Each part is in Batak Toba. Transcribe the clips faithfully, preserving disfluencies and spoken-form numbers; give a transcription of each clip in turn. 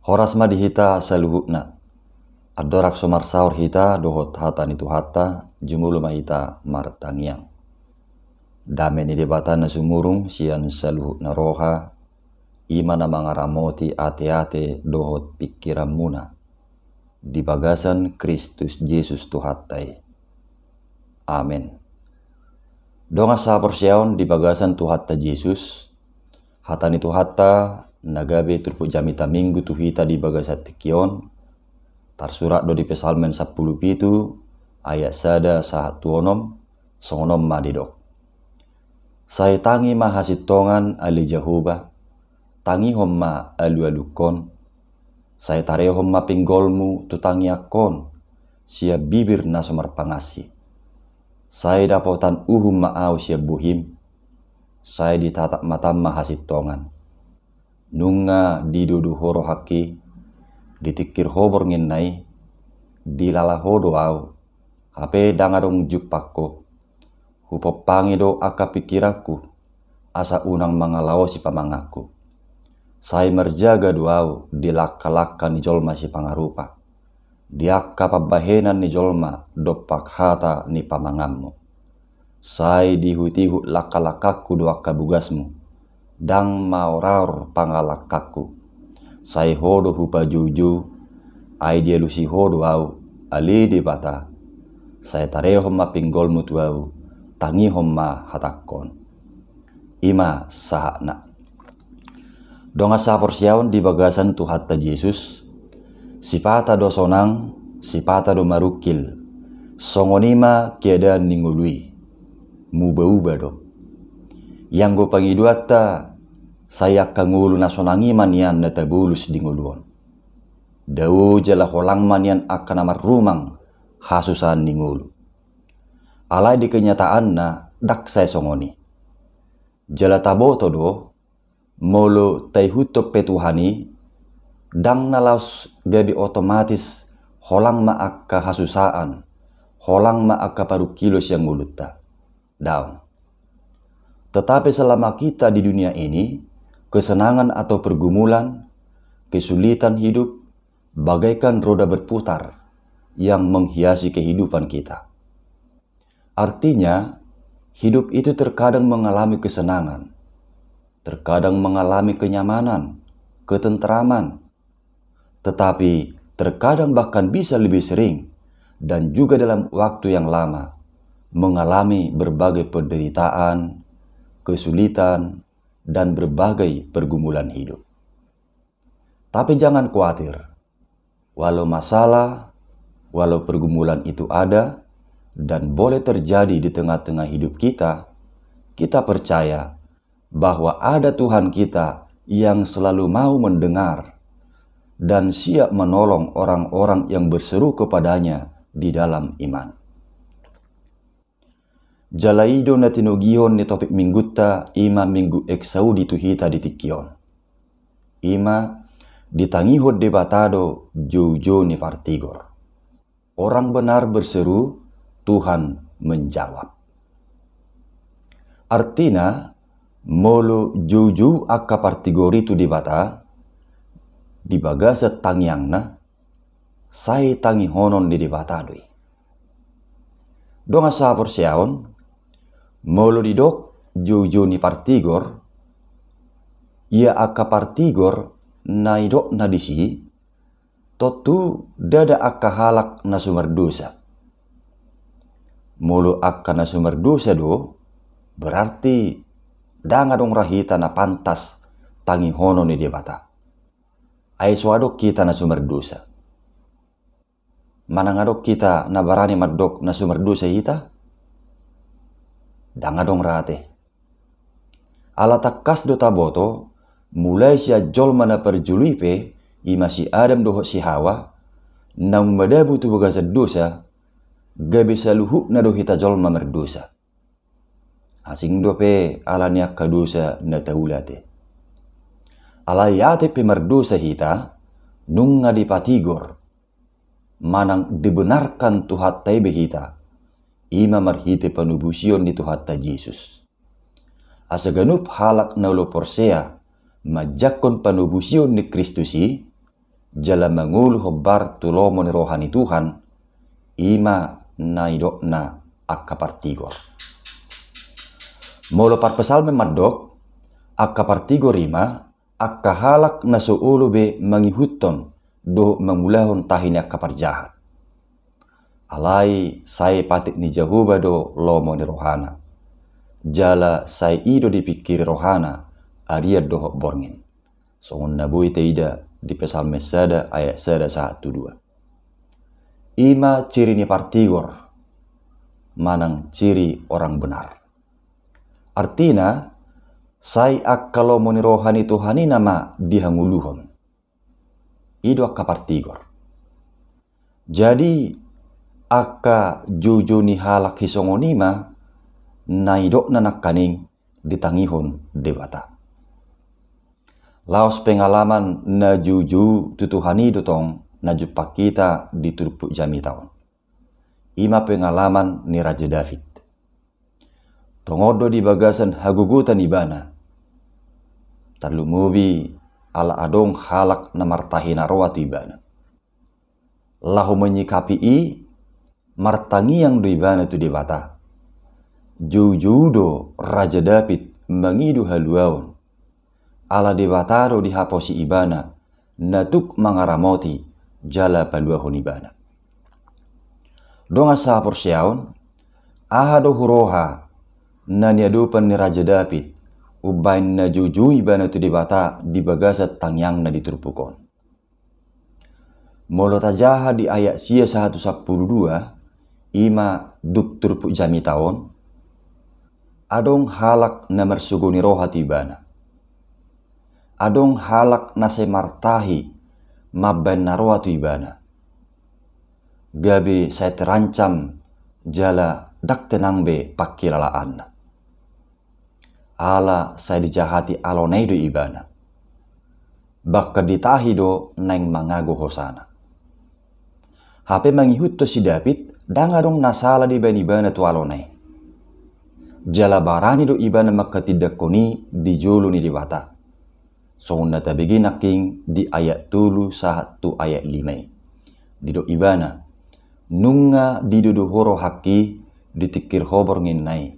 Horas ma di hita saluhutna. Andorang so marsaor hita dohot hata ni Tuhanta, jumolo ma hita martangiang. Dame ni Debata na sumurung sian saluhutna roha, i ma na mangaramoti ateate dohot pingkiranmuna di bagasan Kristus Jesus Tuhanta i. Amen. Dongan sahaporseaon di bagasan Tuhanta Jesus, hata ni Tuhanta na gabe turpuk jamita Minggu tu hita di bagasan tingki on, tarsurat do di Psalmen sampulu pitu, ayat sada sahat tu onom, songon on ma didok. Sai tangi ma hasintongan, ale Jahowa, tangihon ma alualungkon. Sai tarehon ma pinggolmu tu tangiangkon sian bibir na so marpangansi. Sai dapotan uhum ma ahu sian bohim. Sai ditatap matam ma hasintongan. Nunga didodo ho rohangki, ditingkir ho borngin na i, dilala ho do ahu, hape ndang adong jumpangku. Hupompangi do angka pingkiranku, asa unang mangalaosi pamanganku. Sai marjaga do ahu di langkalangka ni jolma sipangarupa, di angka pambahenan ni jolma dompak hata ni pamanganmu. Sai diihutihut langkalangkangku do angka bogasmu, ndang maoraor pangalangkangku. Sai ho do hupajoujou, ai dialusi ho do ahu, ale Debata. Sai tarehon ma pinggolmu tu ahu, tangihon ma hatangkon. I ma sahatna. Dongan sahaporseaon di bagasan Tuhanta Jesus, sipata do sonang, sipata do marungkil, songon i ma keadaan ni ngolu i, muba-uba do. Ianggo pangidoanta, sai angka ngolu na sonang i ma nian na tabolus di ngolu on. Dao jala holang ma nian angka na marrumang hasusaan ni ngolu. Alai di kenyataanna ndang sai songon i. Jala taboto do, molo taihuthon pe Tuhan i, ndang na laos gabe otomatis holang ma angka hasusaan, holang ma angka parungkilon sian ngolunta. Daong. Tetapi selama kita di dunia ini, kesenangan atau pergumulan, kesulitan hidup, bagaikan roda berputar yang menghiasi kehidupan kita. Artinya, hidup itu terkadang mengalami kesenangan, terkadang mengalami kenyamanan, ketentraman, tetapi terkadang bahkan bisa lebih sering dan juga dalam waktu yang lama mengalami berbagai penderitaan, kesulitan, dan berbagai pergumulan hidup. Tapi jangan khawatir. Walau masalah, walau pergumulan itu ada dan boleh terjadi di tengah-tengah hidup kita, kita percaya bahwa ada Tuhan kita yang selalu mau mendengar dan siap menolong orang-orang yang berseru kepada-Nya di dalam iman. Jala i do na tinogihon ni topik minggunta, i ma Minggu Exaudi tu hita di tingki on. I ma ditangihon Debata do joujou ni partigor. Orang benar berseru, Tuhan menjawab. Artina, molo joujou angka partigor i tu Debata, di bagasan tangiangna, sai tangihonon ni Debata do i. Dongan sahaporseaon, molo didok joujou ni partigor, ia angka partigor na nidokna disi, tontu ndada angka halak na so mardosa. Molo angka na so mardosa do, berarti ndang adong ra hita na pantas tangihonon ni Debata. Ai so adong hita na so mardosa. Manang adong hita na barani mandok na so mardosa hita? Ndang adong ra ate. Ala tangkas do taboto, mulai sian jolma na parjolo i pe, i ma si Adam dohot si Hawa, naung madabu tu bagasan dosa, gabe saluhutna do hita jolma mardosa. Asing dope ala ni angka dosa na taula ate. Alai ate pe mardosa hita, nunga dipatigor manang dibenarkan Tuhanta i be hita, i ma marhite panobusion ni Tuhanta Jesus. Asa ganup halak na olo porsea manjangkon panobusion ni Kristus i, jala mangolu hombar tu lomo ni roha ni Tuhan, i ma na nidokna angka partigor. Molo parpsalmen mandok, angka partigor i ma angka halak na so olo be mangihuthon dohot mangulahon tahi ni angka parjahat. Alai sai patik ni Jahowa do lomo ni rohana, jala sai i do dipingkiri rohana arian dohot borngin. Songon na boi taida di Psalmen sada ayat sada sahat tu dua. I ma ciri ni partigor, manang ciri orang benar. Artina, sai angka lomo ni roha ni Tuhan i nama dihangoluhon. I do angka partigor. Jadi, angka joujou ni halak i songon i ma na nidokna nangkaning ditangihon Debata. Laos pengalaman na joujou tu Tuhan i do tong na jumpang hita di turpuk jamita on. I ma pengalaman ni Raja David. Tongon do di bagasan hagogotan ibana, tarlumobi ala adong halak na martahi na roa tu ibana. Laho manyikapi i, martangiang do ibana tu Debata. Joujou do Raja David mangido haluaon. Ala Debata do dihaposi ibana, na tuk mangaramoti jala paluahon ibana. Dongan sahaporseaon, aha do huroha na niadopan ni Raja David umbahen na joujou ibana tu Debata di bagasan tangiangna di turpuk on? Molo tajaha di ayat sia sahat tu sampulu dua, i ma dung turpuk jamita on, adong halak na marsogo ni roha tu ibana. Adong halak na sai martahi mambahen na roa tu ibana, gabe sai terancam jala ndang tenang be pangkilalaanna. Ala sai dijahati alona i do ibana. Bahkan ditahi do naeng mangago hosana. Hape mangihuthon si David, ndang adong na sala dibahen ibana tu alona i. Jala barani do ibana manghatindanghon i di jolo ni Debata. Songon na tabege nangkin di ayat tolu sahat tu ayat lima i. Didok ibana, nunga didodo ho rohangki, ditingkir ho bornginna i.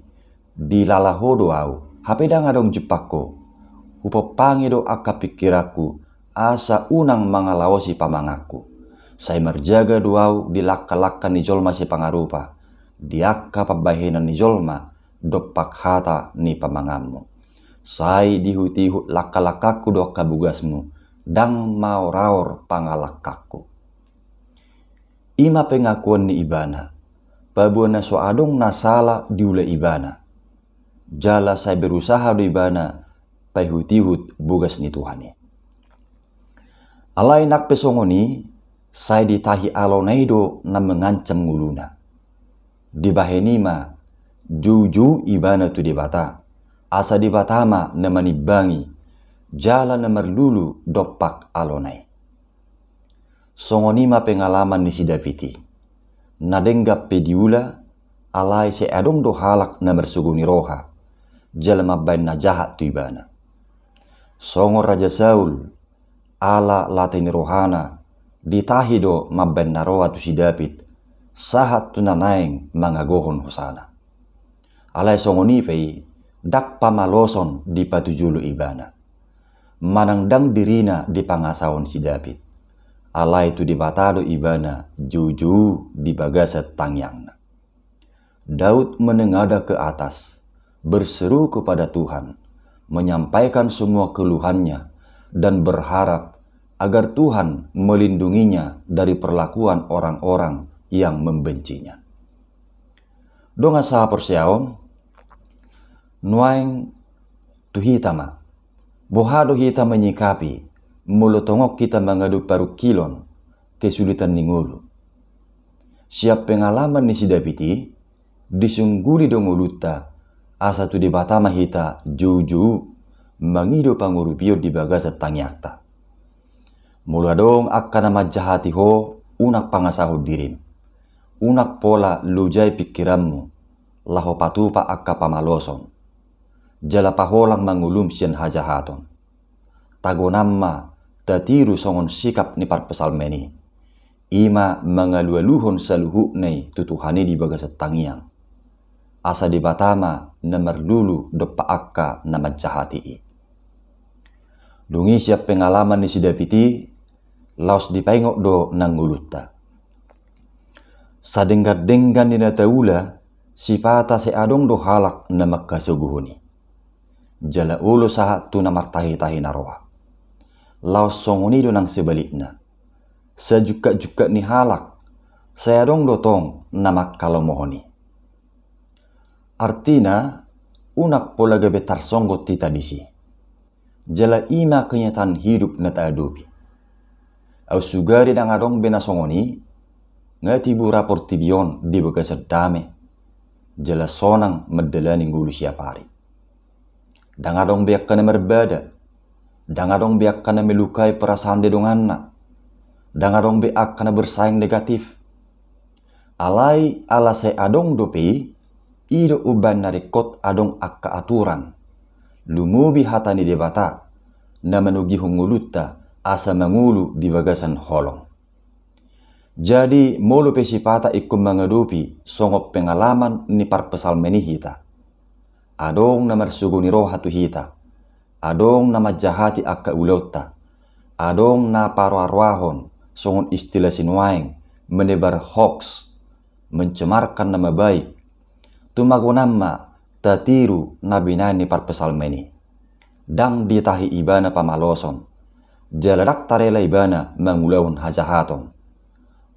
Dilala ho do ahu, hape ndang adong jumpangku. Hupompangi do angka pingkiranku, asa unang mangalaosi pamanganku. Sai marjaga do ahu di langkalangka ni jolma sipangarupa, di angka pambahenan ni jolma, dompak hata ni pamanganmu. Sai diihutihut langkalangkangku do angka bogasmu, ndang maoraor pangalangkangku. I ma pengakuan ni ibana, paboa na so adong na sala diula ibana. Jala sai berusaha do ibana paihutihut bogas ni Tuhan i. Alai nang pe songon i, sai ditahi alona i do na mangancam ngoluna. Dibahen i ma, joujou ibana tu Debata, asa Debata ma na manimbangi, jala na marlulu dompak alona i. Songon i ma pengalaman ni si David i. Na denggan pe diula, alai sai adong do halak na marsogo ni roha, jala mambahen na jahat tu ibana. Songon Raja Saul, ala latih ni rohana, ditahi do mambahen na roa tu si David, sahat tu na naeng mangagohon hosana. Alai songon i pe i, ndang pamaloson dipatujolo ibana. Manang ndang dirina dipangasahon si David. Alai tu Debata do ibana joujou di bagasan tangiangna. Daud menengadah ke atas, berseru kepada Tuhan, menyampaikan semua keluhannya, dan berharap agar Tuhan melindunginya dari perlakuan orang-orang yang membencinya. Dongan sahaporseaon, nuaeng tu hita ma. Boha do hita menyikapi, molo tongon hita mangadopi parungkilon, kesulitan ni ngolu. Sian pengalaman ni si David i, disungguli do ngolunta, asa tu Debata ma hita joujou, mangido pangurupion di bagasan tangiangta. Molo adong angka na manjahati ho, unang pangasahon dirim. Unang pola lojai pingkiranmu, laho patupa angka pamaloson. Jala paholang ma ngolum sian hajahaton. Tagonan ma tatiru songon sikap ni parpsalmen i. I ma mangalualuhon saluhutna i tu Tuhan i di bagasan tangiang. Asa Debata ma na marlulu dompak angka na manjahati i. Dung i sian pengalaman ni si Dapit i, laos dipaingot do nang ngolunta. Sadenggan-denggan ni na taula, sipata sai adong do halak na mangkasogohon i. Jala olo sahat tu na martahi-tahi na roa. Laos songon i do nang sebalikna. Sajungkat-jungkat ni halak, sai adong do tong na mangkalomohon i. Artina, unang pola gabe tarsonggot hita disi. Jala i ma kenyataan hidup na taadopi. Au sugari ndang adong be na songon i, nga tibura portibi on di bagasan dame. Jala sonang mandalani ngolu siap ari. Ndang adong be angka na marbada. Ndang adong be angka na melukai perasaan di donganna. Ndang adong be angka na bersaing negatif. Alai ala sai adong dope i, i do umbahen na ringkot adong angka aturan. Lumobi hata ni Debata, na manogihon ngolunta, asa mangolu di bagasan holong. Jadi, molo pe sipata ingkon mangadopi songon pengalaman ni parpsalmen i hita. Adong na marsogo ni roha tu hita. Adong na manjahati angka ulaonta. Adong na paroaroahon, songon istilah sinuaeng, menebar hoaks, mencemarkan nama baik. Tumagonan ma, tatiru na binahen ni parpsalmen i. Ndang ditahi ibana pamaloson. Jala ndang tarela ibana mangulahon hajahaton.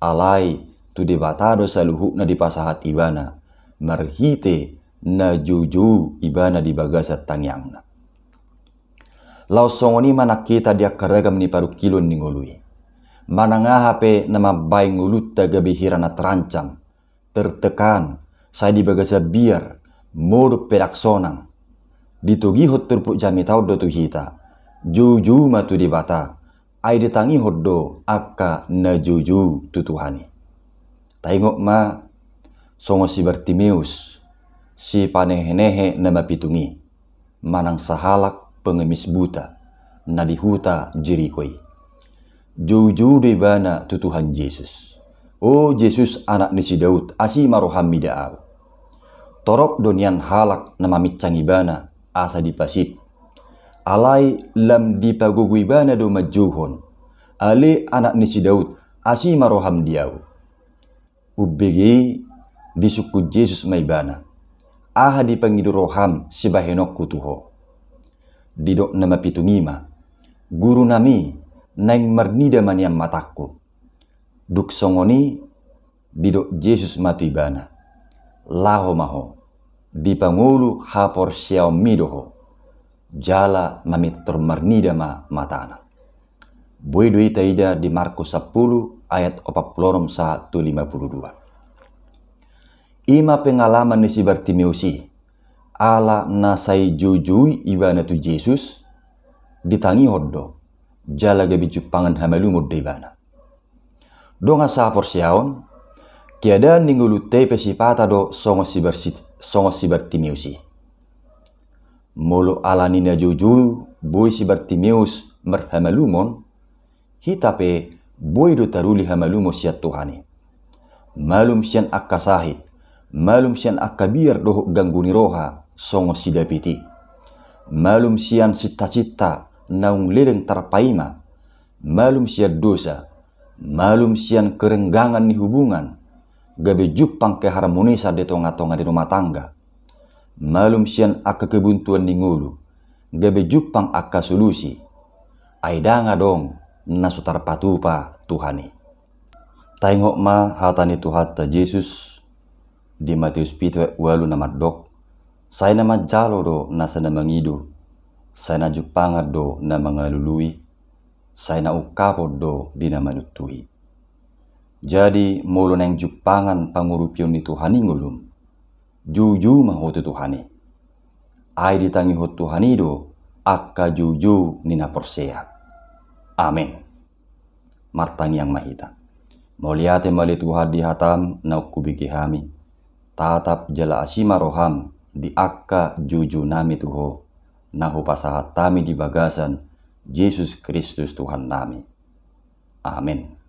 Alai, tu Debata do saluhutna dipasahat ibana, marhite na joujou ibana di bagasan tangiangna. Laos songon i ma nang hita di angka ragam ni parungkilon ni ngolu i. Manang aha pe na mambahen ngolunta gabe hira na terancam, tertekan, sai di bagasan biar, modom pe ndang sonang. Ditogihon turpuk jamita on do tu hita. Joujou ma tu Debata, ai ditangihon do angka na joujou tu Tuhan i. Taingot ma, songon si Bartimeus, si panehenehe na mapitung i, manang sahalak pengemis buta, na di huta Jeriko i. Joujou do ibana tu Tuhan Jesus. O Jesus, Anak ni si Daud, asi ma roham mida ahu. Torop do nian halak na mamincang ibana, asa dipasip. Alai lam dipagogo ibana do manjouhon. Ale Anak ni si Daud, asi ma roham di ahu. Umbege i disungkun Jesus ma ibana. Aha dipangido roham sibahenonku tu ho? Didok na mapitung i ma. Guru nami, naeng marnida ma nian matangku. Dung songon i, didok Jesus ma tu ibana. Laho ma ho. Dipangolu haporseaonmi do ho. Jala mamintor marnida ma matana. Boi do i taida di Markus sampulu ayat opat pulu onom sahat tu lima pulu dua. I ma pengalaman ni si Bartimeus i, ala na sai joujou ibana tu Jesus, ditangihon do, jala gabe jumpangan hamalumon do ibana. Dongan sahaporseaon, keadaan ni ngolunta i pe sipata do songon si Barsi-, songon si Bartimeus i. Molo ala ni na joujou boi si Bartimeus marhamalumon, hita pe boi do taruli hamalumon sian Tuhan i. Malum sian angka sahit, malum sian angka biar dohot ganggu ni roha songon si Dapit i. Malum sian sintasinta naung leleng tarpaima, malum sian dosa, malum sian kerenggangan ni hubungan, gabe jumpang keharmonisan di tongatonga ni rumah tangga. Malum sian angka kebuntuan ni ngolu, gabe jumpang angka solusi. Ai ndang adong na so tarpatupa Tuhan i. Taingot ma hata ni Tuhanta Jesus di Mateus pitu ayat ualu na mandok, sai na manjalo do nasa na mangido, sai na jumpangan do na mangalului, sai na ungkapon do di na manuntui. Jadi, molo naeng jumpangan pangurupion ni Tuhan i ngolum, joujou ma ho tu Tuhan i. Ai ditangihon Tuhan i do angka joujou ni na porsea. Amen. Martangiang ma hita. Mauliate ma ale Tuhan di hatam naung hubege hami. Tatap jala asi ma roham di angka joujounami tu ho, na hupasahat hami di bagasan Jesus Kristus Tuhannami. Amen.